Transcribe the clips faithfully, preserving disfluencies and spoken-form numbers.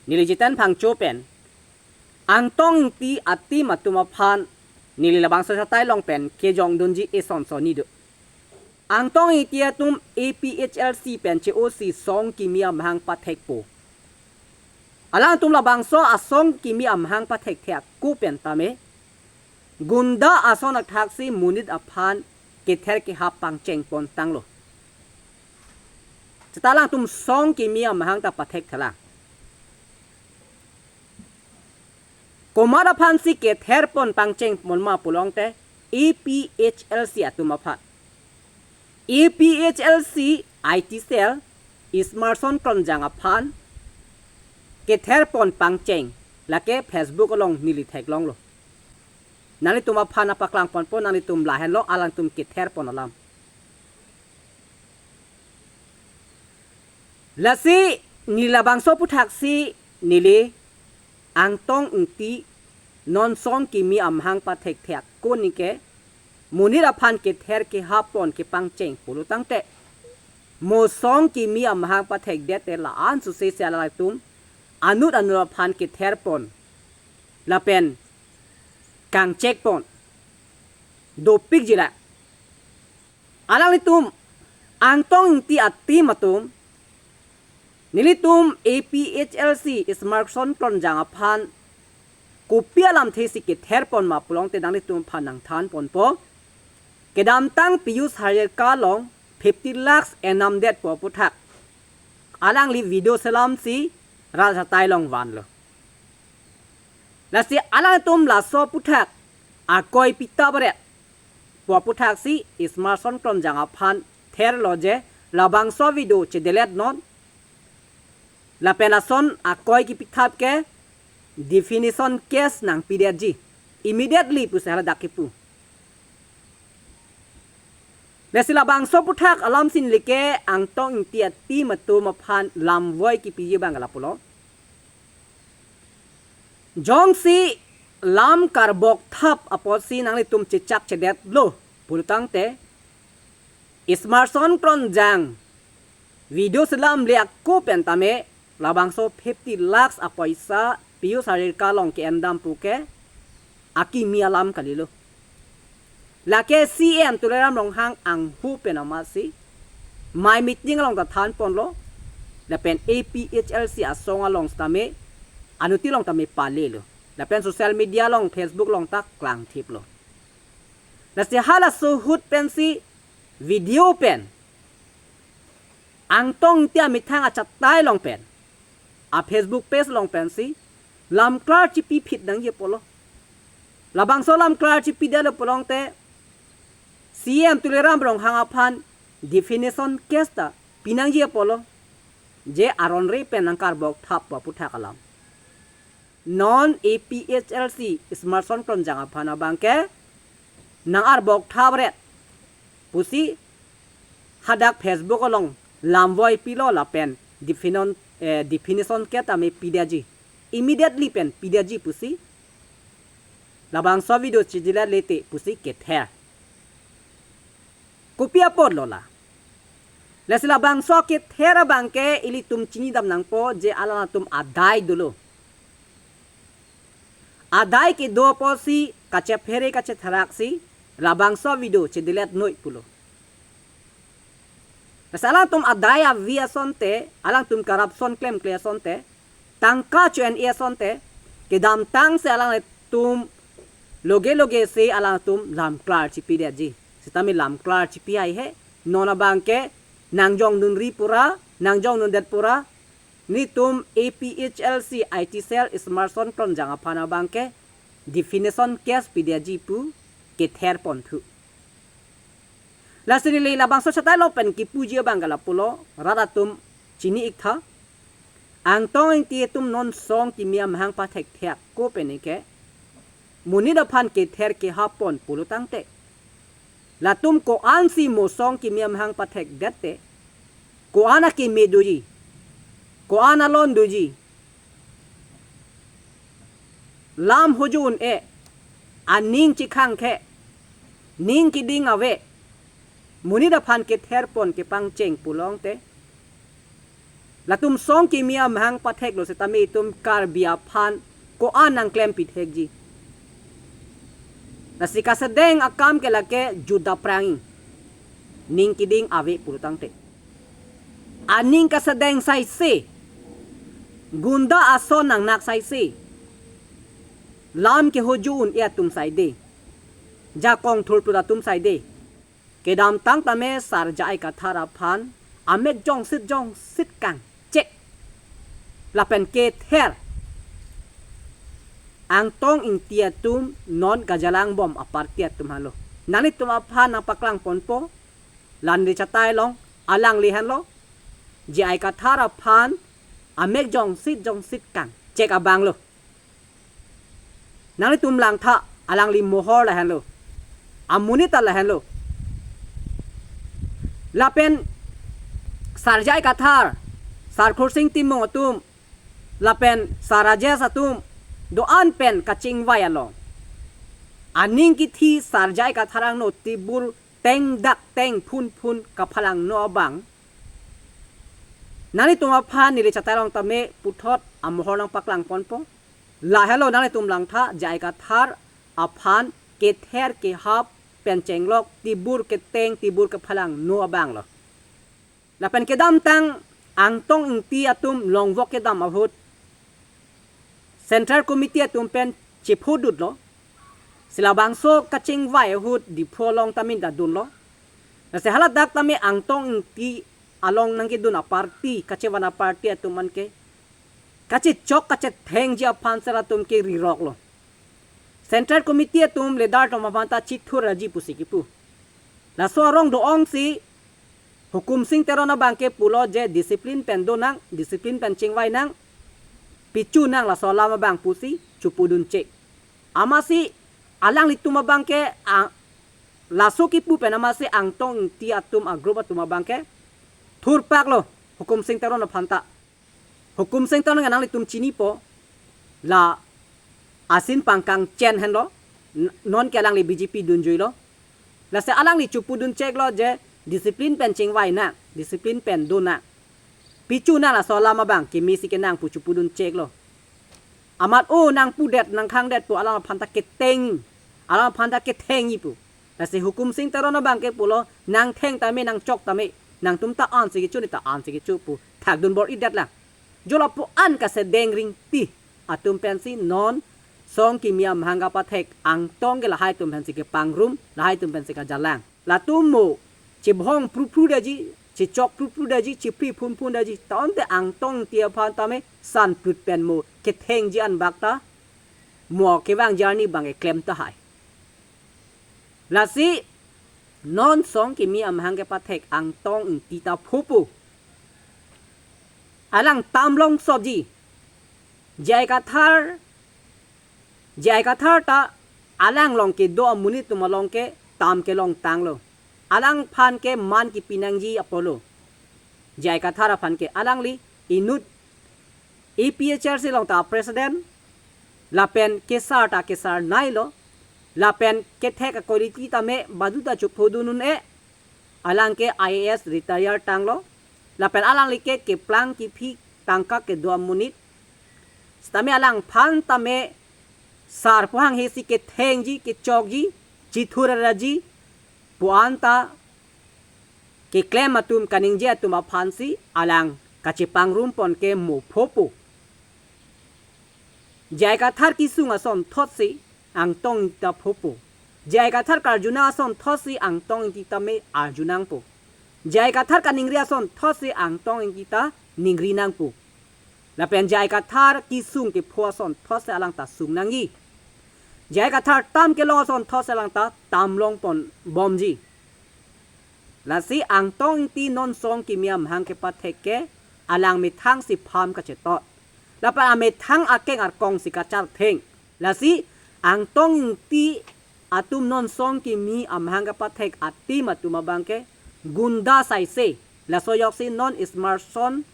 Neli Jiten Phangcho pen Angtong Ingti a-team atum aphan neli labangso chatai along pen kejongdunji eson soni do. Angtong Ingti atum A P H L C pen che-osi song kimi amahang pathekpo. Alangtum labangso asong kimi amahang pathekthe ako pen tame gunda ason athaksi monit aphan kether kehap pangcheng pon tanglo. Seta alangtum song kimi amahang ta pathekthelang. Komat aphansi kether pon pangcheng pon ma pulote A P H L C atum aphan. A P H L C I T cell Ismarson Kronjang aphan kether pon pangcheng lake Facebook along neli theklonglo. Nanglitum aphan apaklang ponpo, nanglitum lahenlo alangtum kether pon alam. Lasi neli labangso aputhaksi neli Angtong Ingti non song kimi amahang pathekthe ako nike monit aphan kether kehap pon kepangcheng pulo tangte, mo song kimi amahang pathekdet te la-an suse si alangtum anut anut aphan kether pon lapen kangchek pon dopikji la. Alanglitum Angtong Ingti a-team atum, nelitum A P H L C Ismarson Kronjang aphan kopi alamthe si kether pon ma pulote nanglitum aphan nangthan ponpo. Kedamtang Pijush Hazarika along fifty lakhs enamdetpo aputhak alangli video selamsi rat chatai along vanlo. Lasi alangtum laso aputhak akoi pitap aret po aputhaksi Ismarson Kronjang aphan therlo je labangso video chedelet non. Lapen lason akoi kipithap ke defamation case nangpidetji immediately pusi haladak kipu. Lasi labangso aputhak alamsi neli ke Angtong Ingti a-team atum aphan lamvoi kipiji abang lapulo. Jongsi lam karbok thap apotsi nanglitum chechak chedetlo pulo tangte, Ismarson Kronjang video selamle ako pen tame labangso fifty lakhs apoisa Pijush Hazarika along ke-endam pu ke akimi alam kalilo. Lake C M Tuliram Ronghang anghu pen amatsi mai meeting along ta than ponlo, lapen A P H L C asong along tame anuti along tame palelo, lapen social media along, Facebook along ta klangthiplo. Lasi halaso ahut pensi video pen Angtong Ingti amethang achatai along pen a-Facebook page along pensi lamklar chipi phit nangji apotlo. Labangso lamklar chipidetlo pulote C M Tuliram Ronghang aphan defamation case ta pinangji apotlo. Je aron re pen nangkarbok thap po aputhak alam. Non A P H L C Ismarson Kronjang aphan abang ke nang-arbok thap aret pusi hadak Facebook along lamvoi pilo lapen defamation, eh, defamation case tame pidetji, immediately pen pidetji pusi, labangso video chedelet lete pusi kether. Kopi apotlo la? Lasi labangso kether abang ke ilitum chinidam nangpo je alangtum adai dolo. Adai kedo apotsi kachephere kachetheraksi labangso video chedelet noi pulo. Lasi alangtum adai avi asonte, alangtum corruption klemkle asonte, tangka cho-en-e asonte, kedamtangsi alangtum loge loge si alangtum lamklar chipidetji. Sitame lamklar chipi haihe, non abang ke nangjongdunri pura, nangjongdundet pura, nelitum A P H L C I T cell Ismarson Kronjang aphan abang ke defamation case pidetji pu kether ponthu. Lasi neli labangso achatai along pen kipuji abang ke lapulo, rat atum chini-iktha. Angtong Ingti atum non song kimi amahang pathekthe ako pen ke monit aphan kether kehap pon pulo tangte, latum ko-ansi mo song kimi amahang pathekdet te, ko-an akeme doji, ko-an alon doji, lam hoju un-e, aning chikhangkhe, ning kiding ave, monit aphan kether pon kepangcheng pulote, Latum song kimi amahang patheklo setame itum Karbi aphan ko-an nangklem pithekji. Lasi kasedeng akam ke lake jut aphrangji. Ning keding ave pulotangte, aning kasedeng saise, gunda ason nangnak saise, lam kehoju un-e atum saide, jakong thurplut atum saide. Kedamtang tame Sar J I Kathar aphan amek jongsit jongsit kangchek lapen kether Angtong Ingti atum non kajalang bom aparty atum henlo. Nanglitum aphan nangpaklang ponpo, la neli chatai along alangli henlo, J I Kathar aphan amek jongsit jongsit kangchek abanglo. Nanglitum langtha, alangli mohor lahenlo, amonit ta lahenlo. Lapen Sar J I Kathar, Sar Khursing Timung atum, lapen Sar Rajesh atum do-an pen kachingvai along, aning kithi Sar J I Kathar angno tebur tengdak tengphun phun kaphalangno abang, nanglitum aphan neli chatai along tame puthot amohor nangpaklang ponpo. Lahelo nanglitum langtha, J I Kathar aphan kether kehap pen chenglok tebur keteng tebur kaphalangno abanglo. Lapen kedamtang Angtong Ingti atum longvok kedam ahut Central Committee atum pen chephodutlo. Si labangso kachingvai ahut Diphu along ta min ta dunlo. Lasi haladak tame Angtong Ingti along nangkedun aparty, kachevan aparty atum an ke kachechok kachethengji aphan si latum ke riroklo. Central Committee atum leader atum aphan ta chithurji pusi kipu. Laso arong do-ong si Hukum Sing Teron abang ke pulo je discipline pen do nang, discipline pen chingvai nang, pichu nang laso alam abang pusi chopudun chek. Amatsi alanglitum abang ke, a, laso kipu pen amatsi Angtong Ingti atum a group atum abang ke thurpaklo Hukum Sing Teron aphan ta. Hukum Sing Teron ke nanglitum chinipo, la asin pangkang chen henlo, n-, non ke alangli B J P dunjuilo. Lasi alangli chopudun cheklo je discipline pen chingvai nang, discipline pen do nang, pichu nang laso alam abang, keme si kenang pu chopudun cheklo. Amat o nangpudet nangkhangdet pu alam aphan ta keteng, alam aphan ta kethengji pu. Lasi Hukum Sing Teron abang ke pulo, nangtheng tame nangchok tame, nangtum ta ansi kecho, ne ta ansi kecho pu thakdun bor-idetlang. Jo lapu-an kasedeng ringti atum pensi non song kimi amahang kapathek Angtong ke lahai atum pensi kepangrum, lahai atum pensi kajalang. Latum mo chebhong pruprudetji, chechok pruprudetji, chepri phunphundetji, ta-onte Angtong Ingti aphan tame sanplut pen mo kethengji anbak ta, mo kevangji arni abang keklem tahai. Lasi non song kimi amahang kepathek Angtong Ingti ta phopo. Alang tam longsopji. J I Kathar, J I Kathar ta alang along kedo amonit atum along ke tam kelongtanglo. Alangphan ke man kipi nangji apotlo. J I Kathar aphan ke alangli inut A P H L C along ta president, lapen kesar ta kesar nailo, lapen kethek a-quality tame baduta chophodun un-e, alang ke I A S retire tanglo, lapen alangli ke keplang kephi tangka kedo amonit. Setame alangphan tame sar pu hanghe si kethengji, kechokji, chithuraraji pu anta keklem atum kaningje atum aphansi alang kachepangrum pon ke mo phopo. J I Kathar kesung asonthotsi Angtong Ingti ta phopo. J I Kathar karjunang asonthotsi Angtong Ingti tame arjunangpo. J I Kathar kaningri asonthotsi Angtong Ingti ta ningri nangpo. Lapen J I Kathar kesung kepho asonthotsi alang ta sung nangji. J I Kathar tam kelong asonthotsi alang ta tam long pon bomji. Lasi Angtong Ingti non song kimi amahang kepathek ke alang methang si pham kachetot, lapen amethang akeng arkong si kachartheng. Lasi Angtong Ingti atum non song kimi amahang kepathek a-team atum abang ke gunda saise. Laso ajoksi non Smartson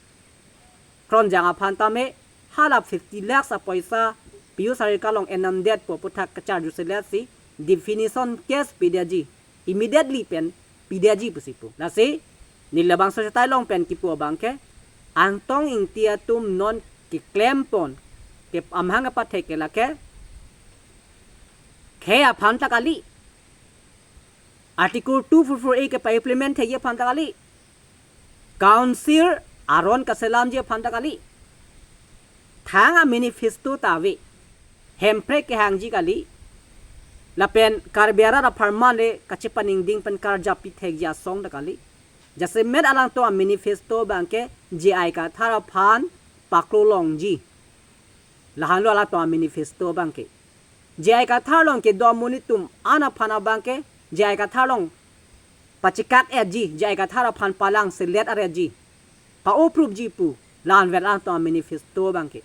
Kronjang aphan tame hala fifty lakhs apoisa Piyush Harika along enamdet pu aputhak kacharjuselet si defamation case pidetji, immediately pen pidetji pusi pu. Lasi neli labangso chatai along pen kipu abang ke Angtong Ingti atum non keklempon ke amahang kepathek ke lake khei aphan ta kali. Article two four four A kepa-implement thekji aphan ta kali. Council aron kaselamji aphan ta kali. Thang a-manifesto ta ave. Hemprek kehangji kali. Lapen Karbi arat apharman le kachepaningding pen karjap pithekji asong ta kali. Jasemet alangtum a-manifesto abangke J I Kathar aphan paklo longji. Lahenlo alangtum a-manifesto abangke. J I Kathar along kedo amonit atum an aphan abangke J I Kathar along pachekak-etji, J I Kathar aphan palangselet aretji, pa-approve ji pu, la-anvet alangtum a-manifesto abangke.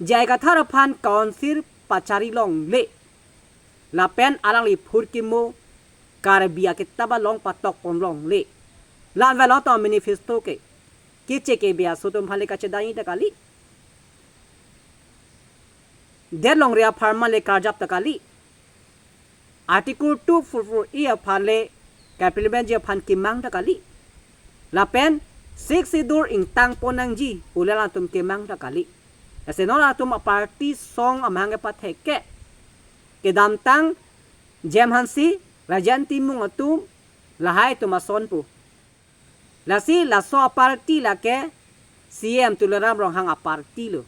J I Kathar aphan council pachari longle. Lapen alangli phurkimo Karbi akitap along patokpon longle. La-anvet alangtum a-manifesto ke. Keche kebe aso atum aphan le kachedai ta kali. Det longri apharman le karjap ta kali. Article two four four A aphan le ka-implementji aphan kemang ta kali. Lapen Sixth Schedule ingtangpon nangji pu le alangtum kemang ta kali. Lasi non alangtum a-party song amahang kepathek ke kedamtang J M Hanse, Rajen Timung atum, lahai atum ason pu. Lasi laso a-party lake C M Tuliram Ronghang a-party lo.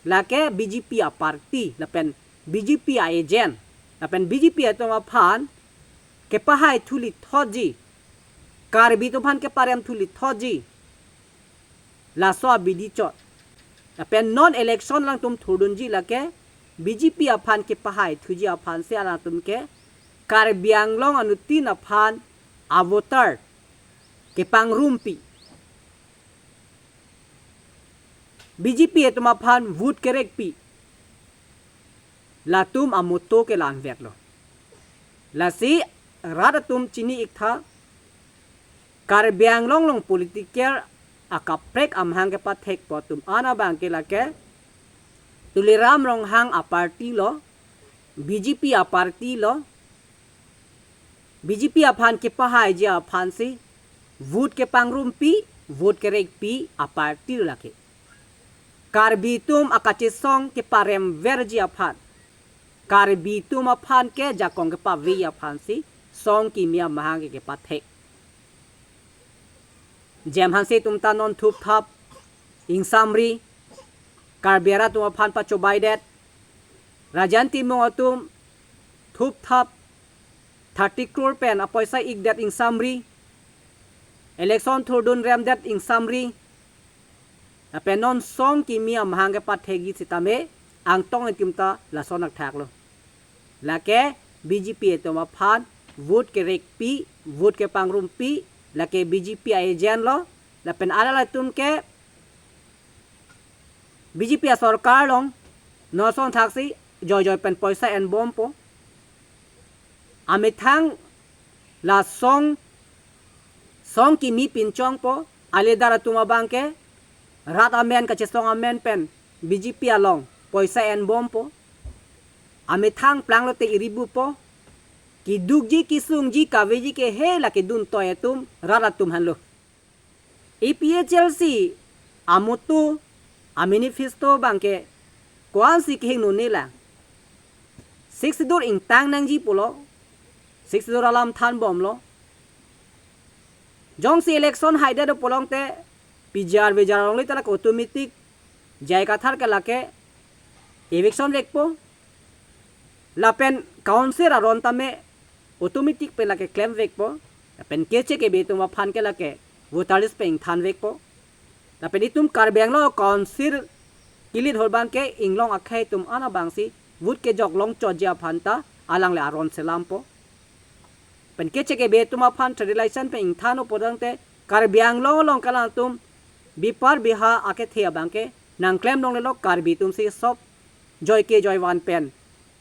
Lake B J P a-party, lapen B J P a-agent, lapen B J P atum aphan kepahai thuli thotji, Karbi atum aphan keparem thuli thotji, laso abidi chot. Lapen non election alangtum thurdunji lake B J P aphan kepahai thuji aphansi alangtum ke Karbi Anglong anuttin aphan a-voter kepangrumpi, B J P atum aphan vote kerekpi, latum a-motto ke la-anvetlo. Lasi rat atum chini-iktha, Karbi Anglong along political akaprek amahang kepathekpo atum an abangke lake Tuliram Ronghang a-party lo, B J P a-party lo, B J P aphan kepahaiji aphansi vote kepangrumpi, vote kerekpi a-party lo lake. Karbi atum akachesong keparemverji aphan, Karbi atum aphan ke jakong kepaveji aphansi song kimi amahang ke kepathek. J M Hanse atum ta non thupthap ingsamri, Karbi arat atum aphan pachobaidet, Rajen Timung atum thupthap thirty crore pen apoisa ikdet ingsamri, election thurdun remdet ingsamri, lapen non song kimi amahang kepathekji sitame Angtong Ingti atum ta lason akthaklo. Lake B J P atum aphan vote kerekpi, vote kepangrumpi, lake B J P a-agent lo, lapen alanglitum ke B J P asorkar along non song thaksi joijoi pen poisa enbompo. Amethang la song, song kimi pinchongpo, aledar atum abangke rat amen kachesong amen pen B J P along poisa enbompo. Amethang planglote iribupo. Kedukji kesungji kaveji ke he la kedun toi atum rat atum henlo. A P H L C a-motto, a-manifesto abangke ko-ansi kehingno ne lang. Sixth Schedule ingtang nangji pulo, Sixth Schedule alam thanbomlo. Jongsi election haidet pulote P G R V G R alongle ta lake automatic J I Kathar ke lake eviction vekpo. Lapen council aron tame automatic pen lake klemvekpo. Lapen keche kebe atum aphan ke lake voter list pen ingthanvekpo. Lapen itum Karbi Anglong council kilit holban ke inglong akhei atum an abangsi vote kejok longchotji aphan ta alangli aron selampo. Pen keche kebe atum aphan tradition pen ingthan-o pudangte Karbi Anglong along kelantum bipar biha akethe abangke nangklem longlelo, Karbi atumsi sop joike joivan pen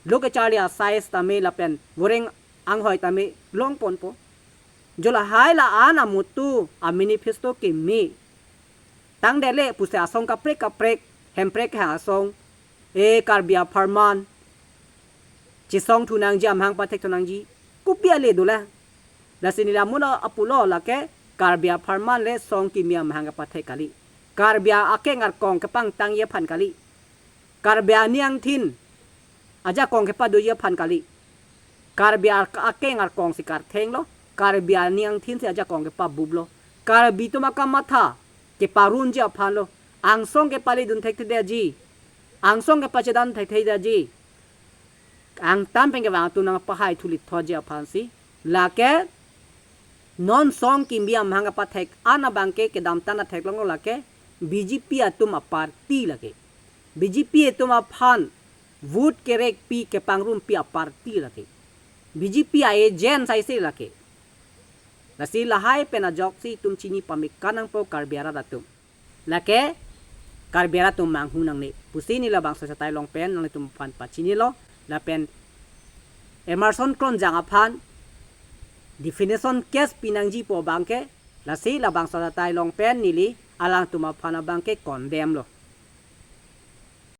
lo kecharli a-size tame lapen voreng anghoi tame longponpo. Jo lahai la-an a-motto, a-manifesto keme tangdele pusi asong kaprek kaprek, hemprek kehang asong, e Karbi apharman chesongthu nangji, amahang pathekthunangji, kopi ale dolang. Lasi neli amun apulo lake Karbi apharman le song kimi amahang kepathek kali. Karbi akeng arkong kepangtangji aphan kali. Karbi aning angthin ajakong kepadoji aphan kali. Karbi ar- akeng arkong si karthenglo. Karbi aning angthin si ajakong kepabuplo. Karbi atum akamatha keparunji aphanlo. Angsong kepaledun thekthedetji, angsong kepachedan thekthedetji, angtan pen kevang atum nangpahai thulit thotji aphansi. Lake non song kimi amahang kepathek an abangke kedamtang athek longlo lake B J P atum aparty lake. B J P atum aphan vote kerekpi kepangrumpi aparty lake. B J P a-agent saisi lake. Lasi lahai pen ajoksi itum chini pame kenangpo Karbi arat atum. Lake Karbi arat atum manghu nangne pusi neli labangso achatai along pen nanglitum aphan pachinilo. Lapen Emerson Kronjang aphan defamation case pinangji pu abangke, lasi labangso achatai along pen neli alangtum aphan abangke condemn lo.